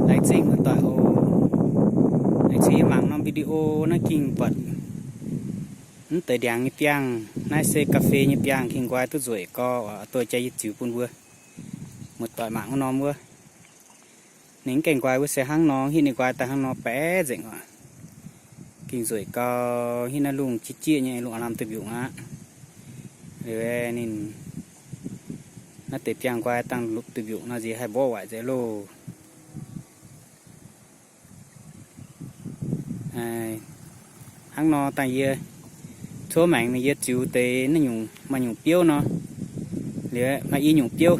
Laengz zingh muoz-doic oc. Laengz zingh yie mangc norm video naaiv ging buatc mv deix ndiangx nyei biangh. Naaiv se ga'fei nyei biangh, ging nqoi duqv nzueic gau oc. Duqv jaa yie ziux bun mbuo muoz-doic mangc wuov norm wuov. Ninh mv gaengh nqoi wuov se hnangv nor, hitv ninh nqoi daaih hnangv nor baeqc nzengc oc. Ging nzueic gau, hitv naaiv lungh jieqv jieqv nyei, lungh aav lamh duih mbiungc aqv. Liuz ninh naaiv deix biangh nqoi dangh lupc duih mbiungc nor nziex haih mborqv waaic nzengc loh. Hnangv nor dangh yie cuotv maengx mingh yie ziux deix naaiv nyungc maaih nyungc biouv nor, liuz maaih i nyungc biouv,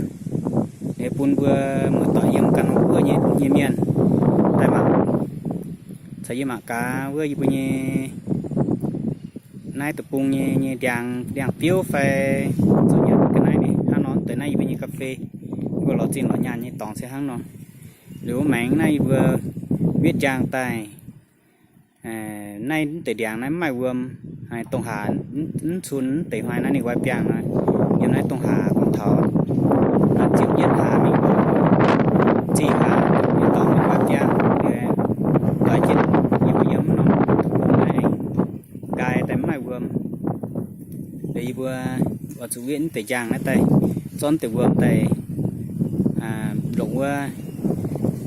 liuz bun mbuo muoz-doic yiem ganh norm guoqv nyei, nyei mienh daaih mangc. Caux yie mangc gaax wuov yie mbuo nyei naaiv deic-bung nyei, nyei ndiangx, ndiangx biouv fai zoux nyanc ga'naaiv ni. Hnangv nor deix naaiv yie mbuo nyei ga'fei, yie mbuo lorz zinh lorz nyaanh nyei dorngx se hnangv nor. Liuz wuov maengx naaiv yie mbuo wetv njang daaih, naaiv mv deix ndiangx naaiv mv maaih wuom, haiz dongh haax mv cun mv deix hnoi naaiv ninh nqoi biangh nor, yiem naaiv dongh haax gorngv taux ziepc yietv hlaax mingh, ziqc hlaax mingh dorngx ninh nqoi biangh, liuz doix jienv yie mbuo yiem mv norm naaiv nqaai daaih mv maaih wuom. Liuz yie mbuo oix zuqc wetv mv deix njang naaiv daaih, zorqv mv deix wuom daaih longc wuov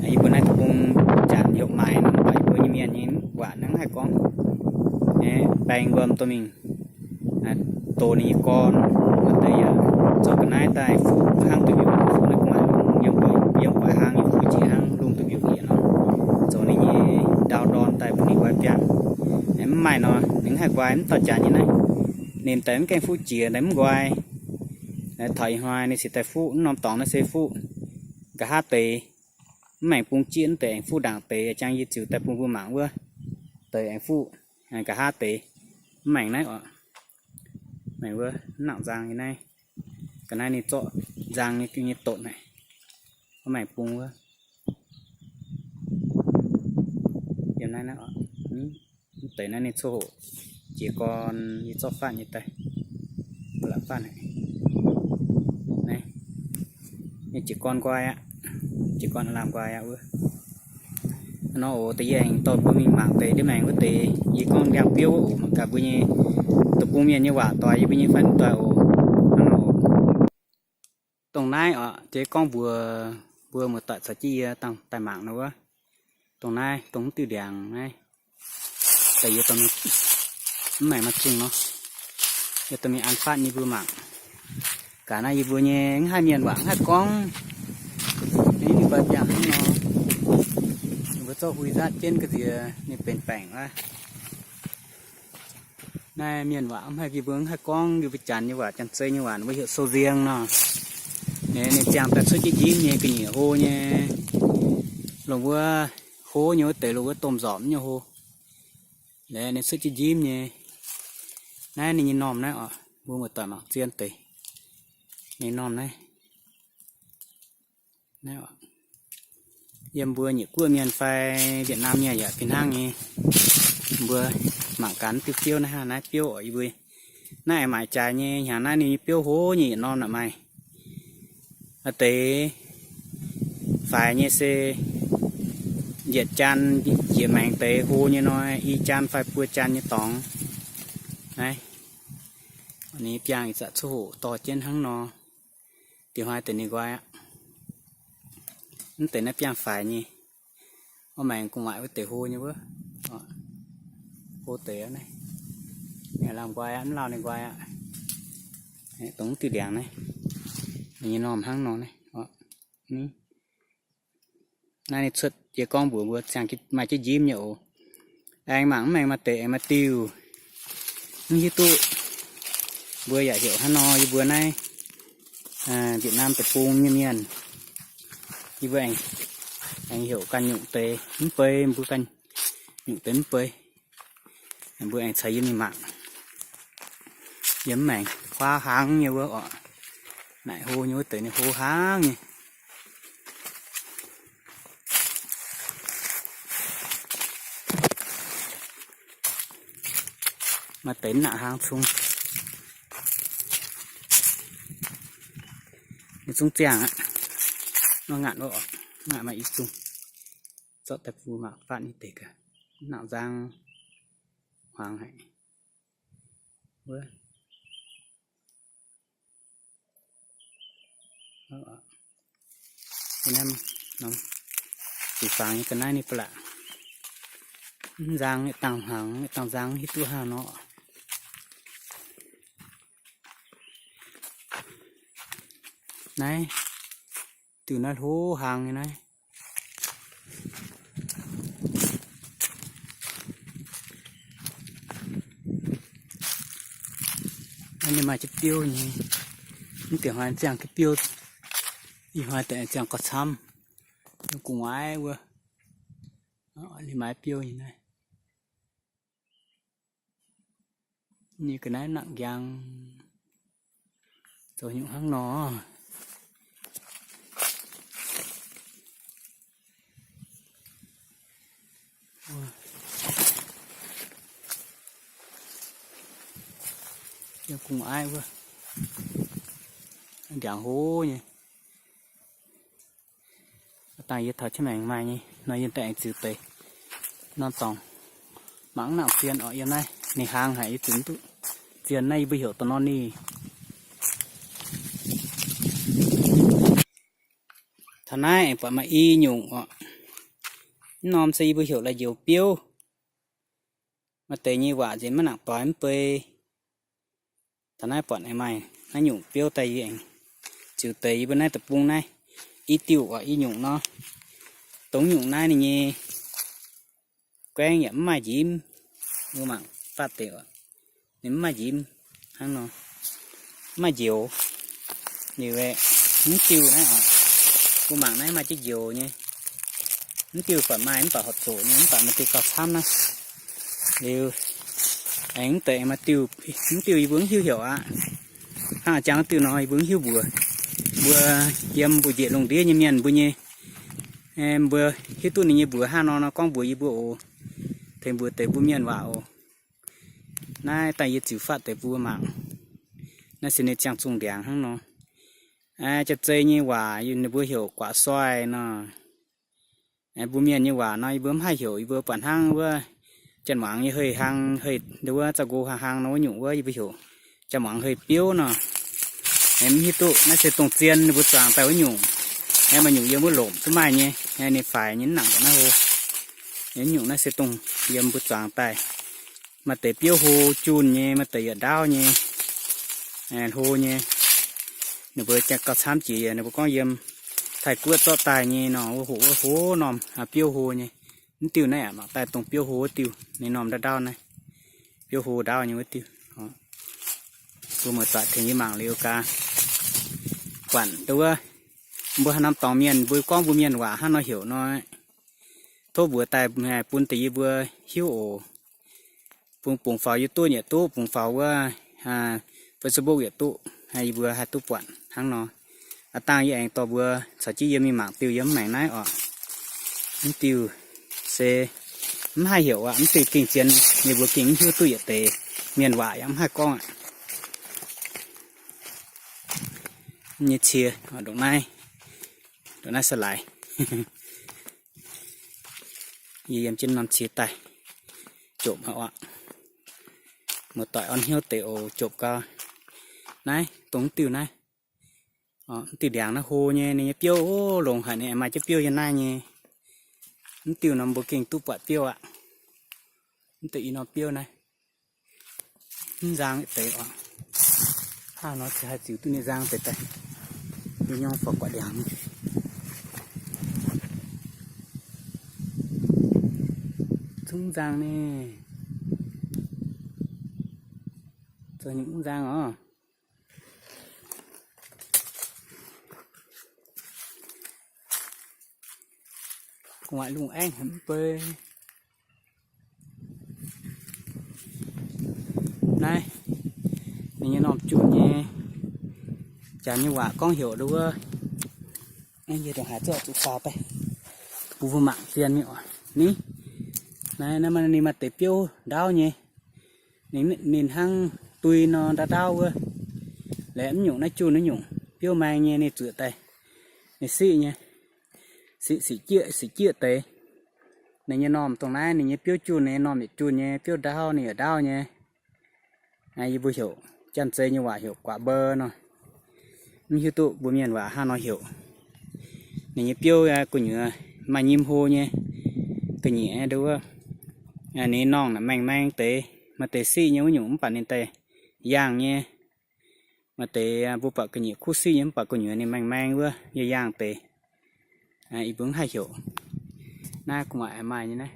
yie mbuo naaiv deic-bung janx heuc maaiz nor, yie mbuo nyei mienh nyei waac naaiv mv haih gorngv. Baeng wuom dorh mingh doh ninh nyei gorn, deix yaac zoux ga'naaiv daaih fuqv hnangv duih mbiungc, fuqv naaiv gu'nguaaic yiem guaix, yiem guaix hnangv, yiem fuqv jiex hnangv lungh duih mbiungc yieqc nor, zoux ninh nyei ndau ndorn daaih bun ninh nqoi biangh. Mv maaih nor ninh mv haih nqoi, mv dauh janx nyei naaiv. Ninh daaih mv gaengh fuqv jiex, daaih mv nqoi. Taux ih hnoi ninh cingx daaih fuqv, mv norm dorngx naaiv se fuqv. Nqa'haav deix mv maengx bung jieqv mv deix aengx fuqv ndaangc deix, jang yie ziux daaih bun mbuo mangc wuov deix aengx fuqv. Nqa'haav deix mv maengx naaiv oc. Maengx wuov mv nangc nzang nyei naaiv. Ga'naaiv ninh zorqv nzang nyei, nyei dotc naaic. Mv maengx bung wuov. Yiem naaiv, naaiv oc. Mv deix naaiv ninh coqv hoqc jiez gorn, yie zorqv fatv nyei daaih. Mbuo la'fatv haic. Naaiv, ninh jiez gorn nqoi aqv. Jiez gorn aav lamh nqoi aqv wuov. Hnangv nor oc, da'yietv aengx dorh mbuo mingh mangc deix ndiev maengx wuov deix. Yie gorngv ndiangx biouv wuov oc, mangc gaax mbuo nyei deic-bung mienh nyei waac doix yie mbuo nyei fatv doic oc. Hnangv nor oc. Dongh naaiv oc, jiex gorngv mbuox mbuo muoz-doic caux jienv yie daaih mangc nor wuov. Dongh naaiv, dongh mv diuh ndiangx naaiv, daaih yie dorh mingh, mv maengx maaih zungh nor, yie dorh mingh an fatv nyei mbuo mangc. Gaax naaiv yie mbuo nyei mv haih mienh waac mv haih gorngv. Ninh mv baeqc biangh hnangv nor, ninh mbuo zorqv huih nzaatv jienv ga'nziex ninh benx baengc aqv. Naaiv mienh waac mv haih, yie mbuo mv haih gorngv, yie mbuo janx nyei waac, janx-zei nyei waac, ninh mbuo heuc sou nzieng nor. Ninh, ninh ziangh daaih cuotv jienv njimv nyei, ga'nyiec hlo nyei, longc wuov hlo nyei wuov deix, longc wuov domh nzormc nyei hlo. Ninh cuotv jienv njimv nyei. Naaiv ninh nyei normh naaiv oc, mbuo muoz-doic mangc zien deix. Ninh normh naaiv. Naaiv oc. Yiem mbuo Nyeic Guoqv mienh fai Việt Nam mienh yaac fih hnangv nyei. Mbuo mangc gaax diuh biouv naaiv, naaiv biouv oc, yie mbuo naaiv aengx maaic jaaix nyei. Hnyangx naaiv ninh nyei biouv hlo nyei, yietc norm naaic maaih. Deix faix nyei se yietc jaan jiex maengx deix hlo nyei nor, i jaan fai buo jaan nyei dorngx. Naaiv, ninh biangh ih zanc cuotv hoqc dorh jienv hnangv nor. Diex hnoi deix ninh nqoi aqv. Mv deix naaiv biangh faix nyei. Orv maengx gu'nguaaic wuov deix hlo nyei wuov. Hlo deix naaiv, lamh nqoi aqv, mv lauh ninh nqoi aqv. Dongh mv diuh ndiangx naaiv, ninh nyei normh hnangv nor naaiv. Naaiv ninh cuotv jiex gorngv mbuox mbuo ziangh maaih jienv njimv nyei oc. Aengx mangc mv maengx maaih deix aengx maaih diuh, mv hiuv duqv mbuo yaac heuc hnangv nor. Yie mbuo naaiv Việt Nam deic-bung nyei mienh, yie mbuo aengx, aengx heuc ganh nyungc deix mv bei, mbuo ganh nyungc deix mv bei. Mbuo aengx caux yie mingh mangc. Yie mv maengx huaav hnangv nyei wuov oc. Naaic hlo nyei wuov deix ninh hlo hnangv nyei. Maaih deix mv nangc hnangv cung. Ninh zungv ziangh aqv. Nor ngaatc wuov oc. Ngaatc maaih i zungh. Zorqv daaih bun mbuo mangc faatv nyei deix gaax. Nangc nzang hmuangx haic. Wuov. Wuov, norm, zuqc fangx nyei ga'naaiv ninh ba'laqc. Mv nzang, yietc dangh hmuangx, yietc dangh nzang, hiuv duqv hnangv nor. Naaiv, diuh naaiv hlo hlang nyei naaiv. Naaiv ninh maaih jienv biouv nyei. Mv diuh hnoi ziangh jienv biouv, ih hnoi deix ziangh gauh camv. Yiem gu'nguaaiv wuov, ninh maaih biouv nyei naaiv. Nyei ga'naaiv nangc njang, zoux nyungc hnangv nor. Yiem gu'nguaaiv wuov, ndiangx hlo nyei. Dangh yie taux jienv maengx maaih nyei nor, yie daaih aengx ziux deix. Norm dorngx mangc nangc zien oc. Yiem naaiv ninh hlang haic, yie ziux mv duqv zien. Naaiv yie mbuo heuc dorh nor ninh. Taux naaiv aengx buatc maaih i nyungc oc. Mv norm se yie mbuo heuc la'njoux biouv. Maaih deix nyei waac nziex maiv nangc doix mv bei. Taux naaiv buatc aengx maaih naaiv nyungc biouv daaih, yie aengx ziux deix yie mbuo naaiv deic-bung naaiv i diuh oc, i nyungc nor. Dongh nyungc naaiv ninh nyei guaengv yaac mv maaih njimv. Mbuo mangc faatv deix oc, ninh mv maaih njimv hnangv nor, mv maaih njoux. Liuz aeqv, mv diuh naaiv oc, mbuo mangc naaiv maaih jienv njoux nyei. Mv diuh buatc maaih, mv baac horpc zoqc nyei, mv baac maaih diuh gauh camv naaiv. Liuz aengx mv deix maaih diuh, mv diuh yie mbuo mv hiuv heuc aqv. Hnangv jangx diuh nor yie mbuo mv hiuv mbuox. Mbuo yiem mbu'zieqc lungh ndiev nyei mienh mbuo nyei, mbuo hiuv duqv ninh nyei mbuox hnangv nor nor gorngv mbuox yie mbuo oc. Tengx mbuox deix mbuo mienh waac oc. Naaiv daaih yie ziux faatv deix bun mbuo mangc. Naaiv se ninh ziangh zungh ndiangx hnangv nor. Jaav-zei nyei waac ninh mbuo heuc guaax soi nor. Mbuo mienh nyei waac nor yie mbuo mv haih heuc, yie mbuo buatc hnangv wuov janx-muangz nyei hei hlang, hei wuov zaux-nqo hlang hlang nor wuov nyungc wuov yie mbuo heuc janx-muangz hei biouv nor. Mv hiuv duqv naaiv se dongh zien ninh mbuo zuangx daaih wuov nyungc. Maaih nyungc yiem wuov lomc duqv maaih nyei, ninh faix nyei mv nangc naaiv hlo. Nyungc naaiv se dongh yiem mbuo zuangx daaih. Maaih deix biouv hlo junh nyei, maaih deix yaac ndaauv nyei, hlo nyei. Ninh mbuo gauh camv jiex, ninh mbuo gorngv yiem Taiv-Guoqv zorqv daaih nyei nor, wuov hoqc wuov hlo norm biouv hlo nyei. Mv diuh naaiv aqc, mangc daaih dongh biouv hlo wuov diuh, ninh norm ndaauv ndaauv naaiv, biouv hlo ndaauv nyei wuov diuh. Mbuo muoz-doic tengx yie mangc liuz gaax, buatc wuov, mbuo haaix norm dorngx mienh mbuo gorngv mbuo mienh waac hnangv nor heuc nor, tov mbuox daaih bun deix yie mbuo hiuv oc. Bungx faaux YouTube yaac duqv, bungx faaux wuov Facebook yaac duqv, yie mbuo haih duqv buatc hnangv nor. Aav dangh yie aengx dorh mbuo caux jienv yiem mingh mangc diuh yiem mv maengx naaiv oc. Mv diuh se mv haih heuc aqv, mv diuh gengh zien, yie mbuo gengh mv hiuv duqv yietc deix mienh waac yaac mv haih gorngv aqv. Nyei cie, ndongc naaiv, ndongc naaiv se laaix. Yie yiem jienv norm cie daaih jopc aqv. Muoz-doic orn hnyouv deix oc, jopc gau. Naaiv dongh mv diuh naaiv, mv diuh ndiangx naaiv hlo nyei, ninh nyei biouv longx haic, ninh maaih jienv biouv yiem naaiv nyei. Mv diuh nor mbuo gengh duqv buatc biouv aqv. Mv diuh i norm biouv naaiv, mv nzang deix oc. Hnangv nor se haih ziux duqv ninh nzang deix daaih. Yie nyei fai guaix ndiangx, zungv nzang ni, zoux nyungc mv nzang oc. Gu'nguaaic lungh aengv haic mv bei. Naaiv ninh nyei norm junh nyei, janx nyei waac gorngv heuc nduov, yie ndongc haaix zorqv zuqc faaux daaih bun mbuo mangc zien mingh oc. Ni, naaiv, naaiv ninh maaih deix biouv ndaauv nyei. Ninh, ninh hnangv dui nor ndaauv ndaauv wuov. Laengz mv nyungc naaiv junh naaiv nyungc biouv maeng nyei, ninh zuoqc daaih, ninh siqv nyei, siqv, siqv jieqv, siqv jieqv deix. Ninh nyei normh dongh naaiv, ninh nyei biouv junh, ninh nyei normh yietc junh nyei, biouv ndaauv ninh yaac ndaauv nyei. Yie mbuo heuc janx-zei nyei waac heuc guaax mbou nor. Mv hiuv duqv mbuo mienh waac hnangv haaix nor heuc. Ninh nyei biouv gu'nyuoz maaih nyim hlo nyei, ga'nyiec nduov. Ninh nyei normh naaic maeng-maeng deix, maaih deix siqv nyei wuov nyungc mv baac ninh daaih yaangh nyei. Maaih deix mbuo buatc ga'nyiec kuv siqv nyei mv baac gu'nyuoz ninh maeng-maeng wuov, yie yaangh deix. Yie mbuo mv haih heuc. Naaiv gu'nguaaic maaih nyei naaiv.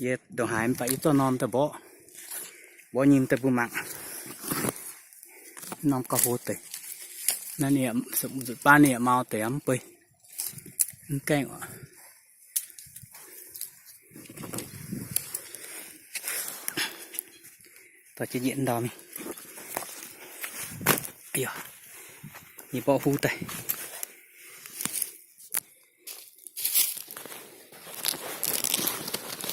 Yie ndongc haaix mv baac yie zorqv norm daaih mborqv, mborqv nyim daaih mbuo mangc. Norm gauh hlo deix. Naaiv ninh nzutc baav ninh yaac mau deix mv bei. Mv gaengh oc. Dorh jienv yietc ndau mingh. Yie mborqv huv daaih.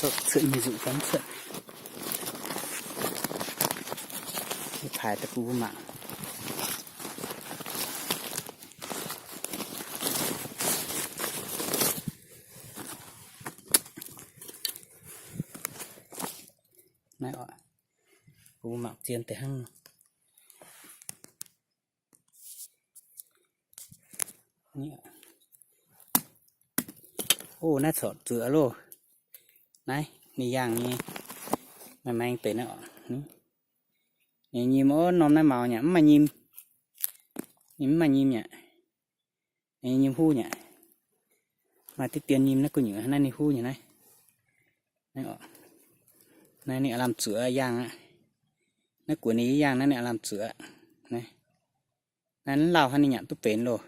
Cuotv nyei nzutc fai mv cuotv. Yie paaix daaih bun mbuo mangc. Naaiv oc, bun mbuo mangc zien deix hnangv. Ov, naaiv corc zuoqc loh. Naaiv ninh yaangh nyei, maeng-maeng deix naaiv oc. Ninh nyim, ov, norm naaiv maux nyei, mv maaih nyim. Ninh mv maaih nyim nyei. Ninh nyim huv nyei. Maaih diqv dien nyim naaiv gu'nyuoz, naaiv ninh huv nyei naaiv. Naaiv ninh aav lamh zuoqc yaangh aqv. Naaiv guoqv ninh yaangh naaiv, ninh aav lamh zuoqc. Naaiv lauh hnangv ninh nyanc duqv benx loh.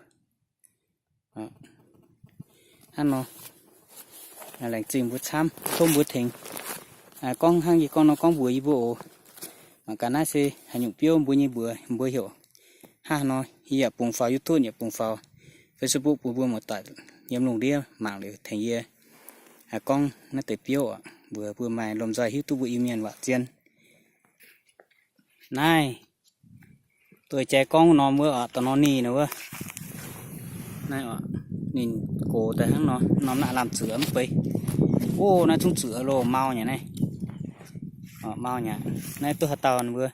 Hnangv nor, laengz zingh mbuo camv, tov mbuo tengx gorngv hnangv yie gorngv nor gorngv mbuox yie mbuo oc. Mangc gaax naaiv se haaix nyungc biouv mbuo nyei mbuox, mbuo heuc hnangv nor. Yie yaac bungx faaux YouTube, yaac bungx faaux Facebook bun mbuo muoz-doic yiem lungh ndiev mangc liuz tengx yie gorngv naaiv deix biouv oc, mbuox mbuo maaih lomh nzoih hiuv duqv mbuo Iu-Mienh waac zien. Naaiv doix jai gorngv norm wuov oc, da'nor ninh nor wuov. Naaiv oc, ninh gox daaih hnangv nor, norm naaiv lamh zuoqc mv bei. Ov, naaiv zungv zuoqc loh, mau nyei naaiv. Mau nyei. Naaiv duqv haaix dauh ninh mbuo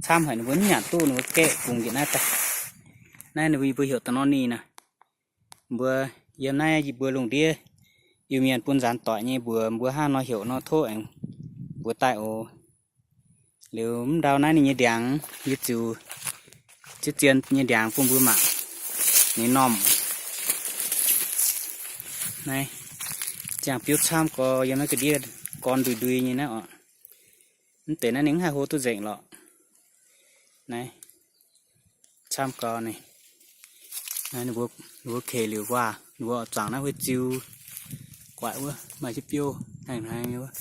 camv haic, ninh mbuo mv nyanc duqv, ninh mbuo gaeqv bungx njiec naaiv daaih. Naaiv ninh mbuo heuc da'nor ninh naaic. Mbuo yiem naaiv yie mbuo lungh ndiev Iu-Mienh bun nzaanx doic nyei mbuox mbuo hnangv nor heuc nor tov aengx mbuox daaih oc. Liuz mv ndau naaiv ninh nyei ndiangx, yie ziux ziex zien nyei ndiangx bun mbuo mangc. Ninh normh naaiv, ziangh biouv camv gorx, yiem naaiv ga'ndiev gorn ndui ndui nyei naaiv oc. Mv deix naaiv ninh mv haih hlo duqv nzengc lorqc. Naaiv camv gorx naaiv. Naaiv ninh mbuo, ninh mbuo keix liuz waac, ninh mbuo oix zuangx naaiv huei ziu guaix wuov, maaih jienv biouv haengh hnangv wuov.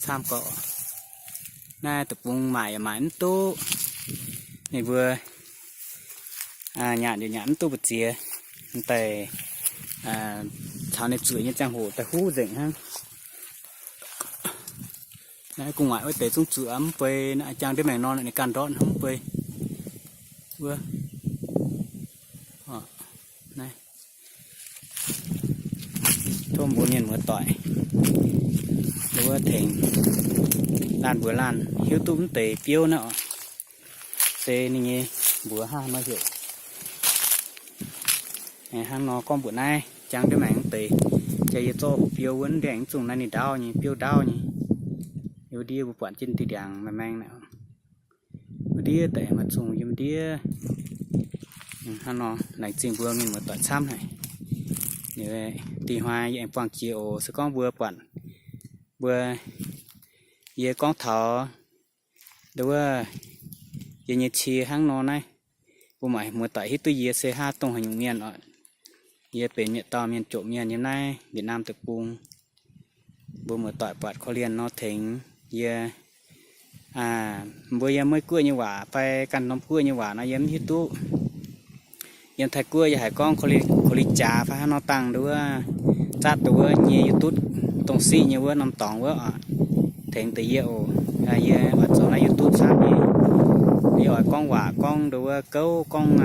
Camv gorx. Naaiv deic-bung maaic yaac maaic mv duqv. Ninh mbuo nyanc yaac nyanc mv duqv mbu'ziex. Daaih caux ninh zuoqc nyei ziangh hoc daaih huv nzengc hnangv. Naaiv gu'nguaaic wuov deix zungv zuoqc mv bei, naaiv jangx ndiev maengc nor ninh ganh ndortv hnangv mv bei. Wuov, naaiv, tov mbuo mienh muoz-doic wuov tengx laanh mbuox laanh hiuv duqv mv deix biouv naaiv oc. Se ninh nyei mbuox hnangv haaix nor heuc. Hnangv nor gorngv mbuox naaiv jangx ndiev maengc mv deix, jaa yie zorqv hoc biouv wuov ndiev aengx zungh naaiv ninh ndaauv nyei, biouv ndaauv nyei. Yie wuov ndiev mbuo buatc jienv dih ndiangx maeng-maeng naaic. Wuov ndiev daaih maaih zungh yiem ndiev. Hnangv nor laengz zingh mbuo mienh muoz-doic camv haic. Dih hnoi yie aengx buangh jiex oc. Se gorngv mbuo buatc mbuo, yie gorngv taux nduov yie nyei cie hnangv nor naaiv, mbuo muoz-doic hiuv duqv yie se haaix dongh haaix nyungc mienh oc. Yie benx mienh dauh mienh jomc mienh yiem naaiv Việt Nam deic-bung. Mbuo muoz-doic buatc korv-lienh nor tengx yie. Mbuo yiem Meiv Guoqv nyei waac fai ganh norm guoqv nyei waac nor yie mv hiuv duqv. Yiem Taiv Guoqv yie haiz gorngv korv-lienh jaax fai haaix nor dangh nduov, zatv nduov nyei YouTube dongh siqv nyei wuov norm dorngx wuov oc, tengx deix yie oc. Yie oix zoux naaiv YouTube camv nyei. Yie oix gorngv waac gorngv nduov gouv gorngv,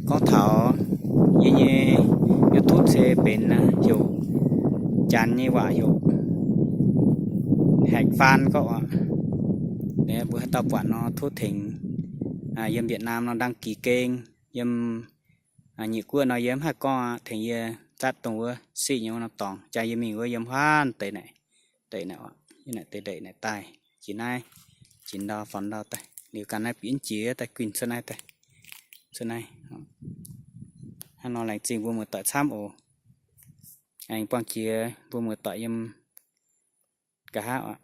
gorngv taux yie benx heuc Janx nyei waac heuc haic faan gorqv oc. Mbuo haaix dauh buatc nor tov tengx yiem Việt Nam nor đăng ký kênh, yiem nyiec guoqv nor yie mv haih gorngv aqv, tengx yie zatv dongh wuov siqv nyei wuov norm dorngx, jaa yie mingh wuov yiem huav deix naaic, deix naaic oc, yie naaic deix ndeic naaic daaih, jiex naaiv, jiex ndau, faaux ndau daaih, liuz ganh naaiv bieqc jiex daaih guinh cuotv naaiv daaih, cuotv naaiv. Hnangv nor laengz zingh mbuo muoz-doic camv oc. Aengx buangh jiex mbuo muoz-doic yiem nqa'haav oc.